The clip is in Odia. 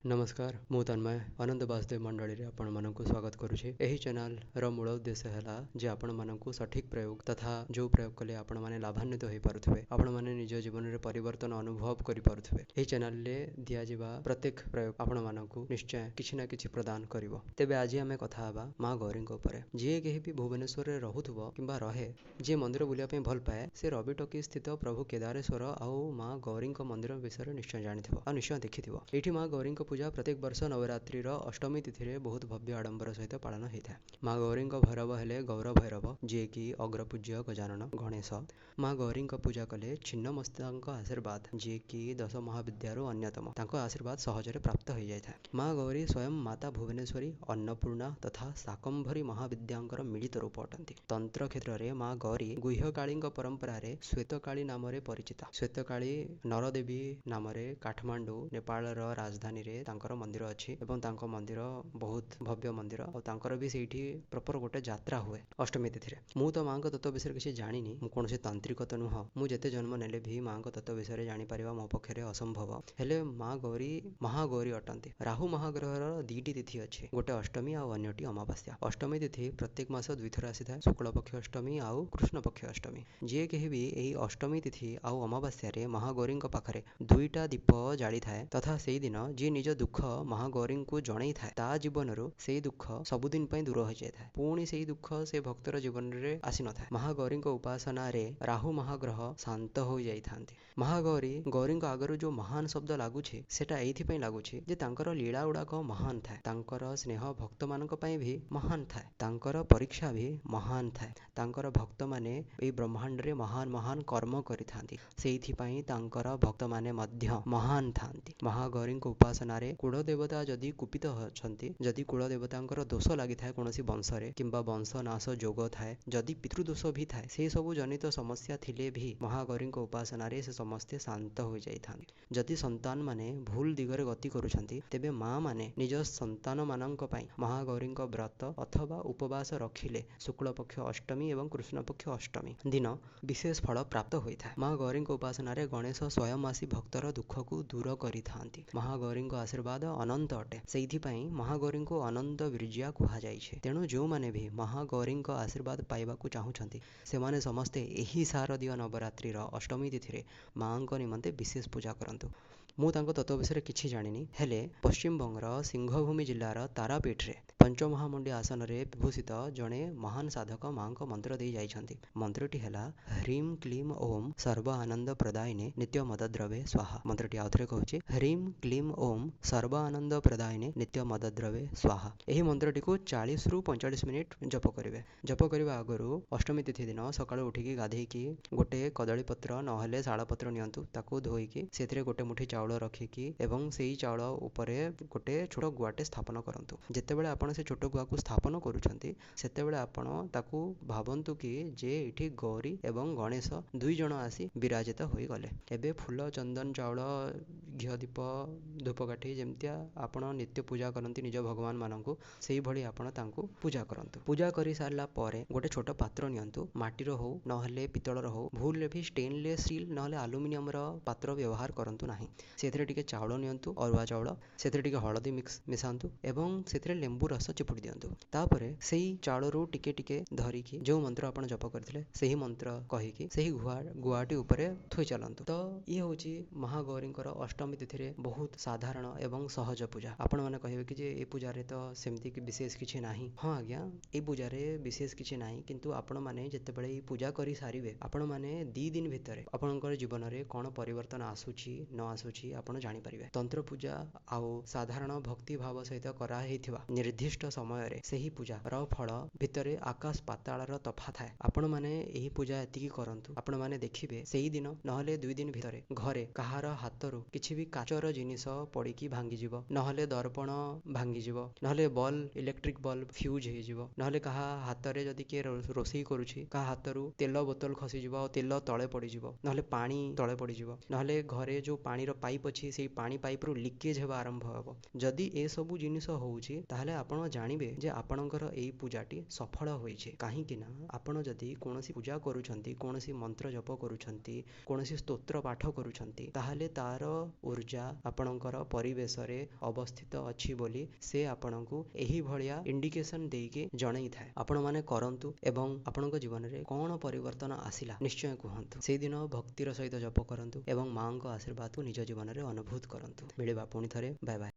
ନମସ୍କାର, ମୁଁ ତନ୍ମୟ ଅନନ୍ତ ବାସୁଦେବ ମଣ୍ଡଳୀରେ ଆପଣମାନଙ୍କୁ ସ୍ୱାଗତ କରୁଛି। ଏହି ଚ୍ୟାନେଲର ମୂଳ ଉଦ୍ଦେଶ୍ୟ ହେଲା ଯେ ଆପଣମାନଙ୍କୁ ସଠିକ୍ ପ୍ରୟୋଗ ତଥା ଯେଉଁ ପ୍ରୟୋଗ କଲେ ଆପଣମାନେ ଲାଭାନ୍ୱିତ ହୋଇପାରୁଥିବେ, ଆପଣମାନେ ନିଜ ଜୀବନରେ ପରିବର୍ତ୍ତନ ଅନୁଭବ କରିପାରୁଥିବେ। ଏହି ଚ୍ୟାନେଲରେ ଦିଆଯିବା ପ୍ରତ୍ୟେକ ପ୍ରୟୋଗ ଆପଣମାନଙ୍କୁ ନିଶ୍ଚୟ କିଛି ନା କିଛି ପ୍ରଦାନ କରିବ। ତେବେ ଆଜି ଆମେ କଥା ହେବା ମା ଗୌରୀଙ୍କ ଉପରେ। ଯିଏ କେହି ବି ଭୁବନେଶ୍ୱରରେ ରହୁଥିବ କିମ୍ବା ରହେ, ଯିଏ ମନ୍ଦିର ବୁଲିବା ପାଇଁ ଭଲ ପାଏ, ସେ ରବି ଟକି ସ୍ଥିତ ପ୍ରଭୁ କେଦାରେଶ୍ୱର ଆଉ ମା ଗୌରୀଙ୍କ ମନ୍ଦିର ବିଷୟରେ ନିଶ୍ଚୟ ଜାଣିଥିବ ଆଉ ନିଶ୍ଚୟ ଦେଖିଥିବ। ଏଇଠି ମା ଗୌରୀଙ୍କ ପୂଜା ପ୍ରତ୍ୟେକ ବର୍ଷ ନବରାତ୍ରିର ଅଷ୍ଟମୀ ତିଥିରେ ବହୁତ ଭବ୍ୟ ଆଡ଼ମ୍ବର ସହିତ ପାଳନ ହୋଇଥାଏ। ମା ଗୌରୀଙ୍କ ଭୈରବ ହେଲେ ଗୌର ଭୈରବ, ଯିଏକି ଅଗ୍ରପୂଜ୍ୟ ଗଜାନନ ଗଣେଶ। ମା ଗୌରୀଙ୍କ ପୂଜା କଲେ ଛିନ୍ନମସ୍ତାଙ୍କ ଆଶୀର୍ବାଦ, ଯିଏକି ଦଶ ମହାବିଦ୍ୟାରୁ ଅନ୍ୟତମ, ତାଙ୍କ ଆଶୀର୍ବାଦ ସହଜରେ ପ୍ରାପ୍ତ ହୋଇଯାଇଥାଏ। ମା ଗୌରୀ ସ୍ୱୟଂ ମାତା ଭୁବନେଶ୍ୱରୀ, ଅନ୍ନପୂର୍ଣ୍ଣା ତଥା ଶାକମ୍ଭରୀ ମହାବିଦ୍ୟାଙ୍କର ମିଳିତ ରୂପ ଅଟନ୍ତି। ତନ୍ତ୍ର କ୍ଷେତ୍ରରେ ମା ଗୌରୀ ଗୁହ୍ୟକାଳୀଙ୍କ ପରମ୍ପରାରେ ଶ୍ୱେତକାଳୀ ନାମରେ ପରିଚିତା। ଶ୍ୱେତକାଳୀ ନରଦେବୀ ନାମରେ କାଠମାଣ୍ଡୁ ନେପାଳର ରାଜଧାନୀରେ ତାଙ୍କର ମନ୍ଦିର ଅଛି ଏବଂ ତାଙ୍କ ମନ୍ଦିର ବହୁତ ଭବ୍ୟ ମନ୍ଦିର, ଆଉ ତାଙ୍କର ବି ସେଇଠି ପ୍ରପର ଗୋଟେ ଯାତ୍ରା ହୁଏ ଅଷ୍ଟମୀ ତିଥିରେ। ମୁଁ ତ ମାଙ୍କ ତତ୍ତ୍ୱ ବିଷୟରେ କିଛି ଜାଣିନି, ମୁଁ କୌଣସି ତାନ୍ତ୍ରିକ ତ ନୁହଁ। ମୁଁ ଯେତେ ଜନ୍ମ ନେଲେ ବି ମାଙ୍କ ତତ୍ତ୍ୱ ବିଷୟରେ ଜାଣିପାରିବା ମୋ ପକ୍ଷରେ ଅସମ୍ଭବ। ହେଲେ ମା ଗୌରୀ ମହାଗୌରୀ ଅଟନ୍ତି। ରାହୁ ମହାଗ୍ରହର ଦୁଇଟି ତିଥି ଅଛି, ଗୋଟେ ଅଷ୍ଟମୀ ଆଉ ଅନ୍ୟଟି ଅମାବାସ୍ୟା। ଅଷ୍ଟମୀ ତିଥି ପ୍ରତ୍ୟେକ ମାସ ଦୁଇଥର ଆସିଥାଏ, ଶୁକ୍ଳପକ୍ଷ ଅଷ୍ଟମୀ ଆଉ କୃଷ୍ଣପକ୍ଷ ଅଷ୍ଟମୀ। ଯିଏ କେହି ବି ଏହି ଅଷ୍ଟମୀ ତିଥି ଆଉ ଅମାବାସ୍ୟାରେ ମହାଗୌରୀଙ୍କ ପାଖରେ ଦୁଇଟା ଦୀପ ଜାଳିଥାଏ ତଥା ସେଇଦିନ ଯିଏ ନିଜ ଦୁଃଖ ମହାଗୌରୀଙ୍କୁ ଜଣେଇଥାଏ, ତା ଜୀବନରୁ ସେଇ ଦୁଃଖ ସବୁଦିନ ପାଇଁ ଦୂର ହୋଇଯାଇଥାଏ। ପୁଣି ସେଇ ଦୁଃଖ ସେ ଭକ୍ତର ଜୀବନରେ ଆସିନଥାଏ। ମହାଗୌରୀଙ୍କ ଉପାସନାରେ ରାହୁ ମହାଗ୍ରହ ଶାନ୍ତ ହୋଇଯାଇଥାନ୍ତି। ମହାଗୌରୀ ଗୌରୀଙ୍କ ଆଗରୁ ଯେଉଁ ମହାନ ଶବ୍ଦ ଲାଗୁଛି, ସେଟା ଏଇଥିପାଇଁ ଲାଗୁଛି ଯେ ତାଙ୍କର ଲୀଳା ଗୁଡ଼ାକ ମହାନ ଥାଏ, ତାଙ୍କର ସ୍ନେହ ଭକ୍ତମାନଙ୍କ ପାଇଁ ବି ମହାନ ଥାଏ, ତାଙ୍କର ପରୀକ୍ଷା ବି ମହାନ ଥାଏ, ତାଙ୍କର ଭକ୍ତମାନେ ଏଇ ବ୍ରହ୍ମାଣ୍ଡରେ ମହାନ ମହାନ କର୍ମ କରିଥାନ୍ତି, ସେଇଥିପାଇଁ ତାଙ୍କର ଭକ୍ତମାନେ ମଧ୍ୟ ମହାନ ଥାନ୍ତି। ମହାଗୌରୀଙ୍କ ଉପାସନାରେ କୁଳଦେବତା ଯଦି କୁପିତ ଅଛନ୍ତି, ଯଦି କୁଳଦେବତାଙ୍କର ଦୋଷ ଲାଗିଥାଏ କୌଣସି ବଂଶରେ କିମ୍ବା ବଂଶନାଶ ଯୋଗ ଥାଏ, ଯଦି ପିତୃଦୋଷ ବି ଥାଏ, ସେସବୁ ଜନିତ ସମସ୍ୟା ଥିଲେ ବି ମହାଗୌରୀଙ୍କ ଉପାସନାରେ ସେ ସମସ୍ତେ ଶାନ୍ତ ହୋଇଯାଇଥାନ୍ତି। ଯଦି ସନ୍ତାନମାନେ ଭୁଲ ଦିଗରେ ଗତି କରୁଛନ୍ତି, ତେବେ ମା ମାନେ ନିଜ ସନ୍ତାନମାନଙ୍କ ପାଇଁ ମହାଗୌରୀଙ୍କ ବ୍ରତ ଅଥବା ଉପବାସ ରଖିଲେ ଶୁକ୍ଳପକ୍ଷ ଅଷ୍ଟମୀ ଏବଂ କୃଷ୍ଣପକ୍ଷ ଅଷ୍ଟମୀ ଦିନ ବିଶେଷ ଫଳ ପ୍ରାପ୍ତ ହୋଇଥାଏ। ମା ଗୌରୀଙ୍କ ଉପାସନାରେ ଗଣେଶ ସ୍ୱୟଂ ଆସି ଭକ୍ତର ଦୁଃଖକୁ ଦୂର କରିଥାନ୍ତି। ମହାଗୌରୀଙ୍କ ଆଶୀର୍ବାଦ ଅନନ୍ତ ଅଟେ, ସେଇଥିପାଇଁ ମହାଗୌରୀଙ୍କୁ ଅନନ୍ତ ବୀର୍ଯ୍ୟା କୁହାଯାଇଛି। ତେଣୁ ଯେଉଁମାନେ ବି ମହାଗୌରୀଙ୍କ ଆଶୀର୍ବାଦ ପାଇବାକୁ ଚାହୁଁଛନ୍ତି, ସେମାନେ ସମସ୍ତେ ଏହି ଶାରଦୀୟ ନବରାତ୍ରିର ଅଷ୍ଟମୀ ତିଥିରେ ମାଙ୍କ ନିମନ୍ତେ ବିଶେଷ ପୂଜା କରନ୍ତୁ। ମୁଁ ତାଙ୍କ ତତ୍ତ୍ୱ ବିଷୟରେ କିଛି ଜାଣିନି, ହେଲେ ପଶ୍ଚିମବଙ୍ଗର ସିଂହଭୂମି ଜିଲ୍ଲାର ତାରାପୀଠରେ ପଞ୍ଚମହାମୁଣ୍ଡି ଆସନରେ ବିଭୂଷିତ ଜଣେ ମହାନ ସାଧକ ମାଙ୍କ ମନ୍ତ୍ର ଦେଇ ଯାଇଛନ୍ତି। ମନ୍ତ୍ରଟି ହେଲା ହ୍ରୀಂ କ୍ଲୀମ ଓମ୍ ସର୍ବ ଆନନ୍ଦ ପ୍ରଦାୟିନେ ନିତ୍ୟ ମଦଦ୍ରବେ ସ୍ୱାହା। ମନ୍ତ୍ରଟି ଆଉଥରେ କହୁଛି, ହ୍ରୀಂ କ୍ଲୀମ ଓମ୍ ସର୍ବ ଆନନ୍ଦ ପ୍ରଦାୟିନେ ନିତ୍ୟ ମଦଦ୍ରବେ ସ୍ୱାହା। ଏହି ମନ୍ତ୍ରଟିକୁ 40ରୁ 45 ମିନିଟ୍ ଜପ କରିବେ। ଜପ କରିବା ଆଗରୁ ଅଷ୍ଟମୀ ତିଥି ଦିନ ସକାଳୁ ଉଠିକି ଗାଧେଇକି ଗୋଟେ କଦଳୀ ପତ୍ର ନହେଲେ ଶାଳପତ୍ର ନିଅନ୍ତୁ, ତାକୁ ଧୋଇକି ସେଥିରେ ଗୋଟେ ମୁଠି ଚାଉଳ ରଖିକି ଏବଂ ସେଇ ଚାଉଳ ଉପରେ ଗୋଟେ ଛୋଟ ଗୁଆଟେ ସ୍ଥାପନ କରନ୍ତୁ। ଯେତେବେଳେ ଆପଣ ସେ ଛୋଟ ଗୁଆକୁ ସ୍ଥାପନ କରୁଛନ୍ତି, ସେତେବେଳେ ଆପଣ ତାକୁ ଭାବନ୍ତୁ କି ଯେ ଏଇଠି ଗୌରୀ ଏବଂ ଗଣେଶ ଦୁଇ ଜଣ ଆସି ବିରାଜିତ ହୋଇଗଲେ। ଏବେ ଫୁଲ, ଚନ୍ଦନ, ଚାଉଳ, ଘିଅ ଦୀପ, ଧୂପକାଠି ଯେମିତିଆ ଆପଣ ନିତ୍ୟ ପୂଜା କରନ୍ତି ନିଜ ଭଗବାନମାନଙ୍କୁ, ସେଇଭଳି ଆପଣ ତାଙ୍କୁ ପୂଜା କରନ୍ତୁ। ପୂଜା କରିସାରିଲା ପରେ ଗୋଟେ ଛୋଟ ପାତ୍ର ନିଅନ୍ତୁ, ମାଟିର ହଉ ନହେଲେ ପିତ୍ତଳର ହଉ, ଭୁଲରେ ବି ଷ୍ଟେନଲେସ୍ ଷ୍ଟିଲ୍ ନହେଲେ ଆଲୁମିନିୟମର ପାତ୍ର ବ୍ୟବହାର କରନ୍ତୁ ନାହିଁ। ସେଥିରେ ଟିକେ ଚାଉଳ ନିଅନ୍ତୁ, ଅରୁଆ ଚାଉଳ, ସେଥିରେ ଟିକେ ହଳଦୀ ମିଶାନ୍ତୁ ଏବଂ ସେଥିରେ ଲେମ୍ବୁ ରସ ଚିପୁଡ଼ି ଦିଅନ୍ତୁ। ତାପରେ ସେଇ ଚାଉଳରୁ ଟିକେ ଟିକେ ଧରିକି ଯେଉଁ ମନ୍ତ୍ର ଆପଣ ଜପ କରିଥିଲେ ସେହି ମନ୍ତ୍ର କହିକି ସେହି ଗୁଆଟି ଉପରେ ଥୋଇ ଚାଲନ୍ତୁ। ତ ଇଏ ହେଉଛି ମହାଗୌରୀଙ୍କର ଅଷ୍ଟମୀ ତିଥିରେ ବହୁତ ସାଧାରଣ ଏବଂ ସହଜ ପୂଜା। ଆପଣମାନେ କହିବେ କି ଯେ ଏ ପୂଜାରେ ତ ସେମିତି ବିଶେଷ କିଛି ନାହିଁ। ହଁ ଆଜ୍ଞା, ଏ ପୂଜାରେ ବିଶେଷ କିଛି ନାହିଁ, କିନ୍ତୁ ଆପଣମାନେ ଯେତେବେଳେ ଏଇ ପୂଜା କରିସାରିବେ, ଆପଣମାନେ 2 ଦିନ ଭିତରେ ଆପଣଙ୍କର ଜୀବନରେ କ'ଣ ପରିବର୍ତ୍ତନ ଆସୁଛି ନ ଆସୁଛି ଆପଣ ଜାଣିପାରିବେ। ତନ୍ତ୍ର ପୂଜା ଆଉ ସାଧାରଣ ଭକ୍ତି ଭାବ ସହିତ କରାହେଇଥିବା ନିର୍ଦ୍ଦିଷ୍ଟ ସମୟରେ ସେହି ପୂଜାର ଫଳ ଭିତରେ ଆକାଶ ପାତାଳର ତଫାତ୍ ଥାଏ। ଆପଣମାନେ ଏହି ପୂଜା ଏତିକି କରନ୍ତୁ, ଆପଣମାନେ ଦେଖିବେ ସେଇଦିନ ନହେଲେ 2 ଦିନ ଭିତରେ ଘରେ କାହାର ହାତରୁ କିଛି ବି କାଚର ଜିନିଷ ପଡ଼ିକି ଭାଙ୍ଗିଯିବ, ନହେଲେ ଦର୍ପଣ ଭାଙ୍ଗିଯିବ, ନହେଲେ ବଲ୍ବ, ଇଲେକ୍ଟ୍ରିକ୍ ବଲ୍ବ ଫ୍ୟୁଜ୍ ହେଇଯିବ, ନହେଲେ କାହା ହାତରେ ଯଦି କିଏ ରୋଷେଇ କରୁଛି କାହା ହାତରୁ ତେଲ ବୋତଲ ଖସିଯିବ ଆଉ ତେଲ ତଳେ ପଡ଼ିଯିବ, ନହେଲେ ପାଣି ତଳେ ପଡ଼ିଯିବ, ନହେଲେ ଘରେ ଯେଉଁ ପାଣିର ପାଇପ୍ ପାଇପ୍ ଅଛି ସେଇ ପାଣି ପାଇପ୍ରୁ ଲିକେଜ୍ ହେବା ଆରମ୍ଭ ହେବ। ଯଦି ଏସବୁ ଜିନିଷ ହେଉଛି, ତାହେଲେ ଆପଣ ଜାଣିବେ ଯେ ଆପଣଙ୍କର ଏଇ ପୂଜାଟି ସଫଳ ହୋଇଛି। କାହିଁକି ନା ଆପଣ ଯଦି କୌଣସି ପୂଜା କରୁଛନ୍ତି, କୌଣସି ମନ୍ତ୍ର ଜପ କରୁଛନ୍ତି, କୌଣସି ସ୍ତୋତ୍ର ପାଠ କରୁଛନ୍ତି, ତାହେଲେ ତାର ଉର୍ଜା ଆପଣଙ୍କର ପରିବେଶରେ ଅବସ୍ଥିତ ଅଛି ବୋଲି ସେ ଆପଣଙ୍କୁ ଏହିଭଳିଆ ଇଣ୍ଡିକେସନ୍ ଦେଇକି ଜଣେଇଥାଏ। ଆପଣମାନେ କରନ୍ତୁ ଏବଂ ଆପଣଙ୍କ ଜୀବନରେ କ'ଣ ପରିବର୍ତ୍ତନ ଆସିଲା ନିଶ୍ଚୟ କୁହନ୍ତୁ। ସେଇଦିନ ଭକ୍ତିର ସହିତ ଜପ କରନ୍ତୁ ଏବଂ ମାଆଙ୍କ ଆଶୀର୍ବାଦକୁ ନିଜ ଜୀବନରେ ଅନୁଭୂତ କରନ୍ତୁ। ମିଳିବା ପୁଣି ଥରେ, ବାଏ ବାଏ।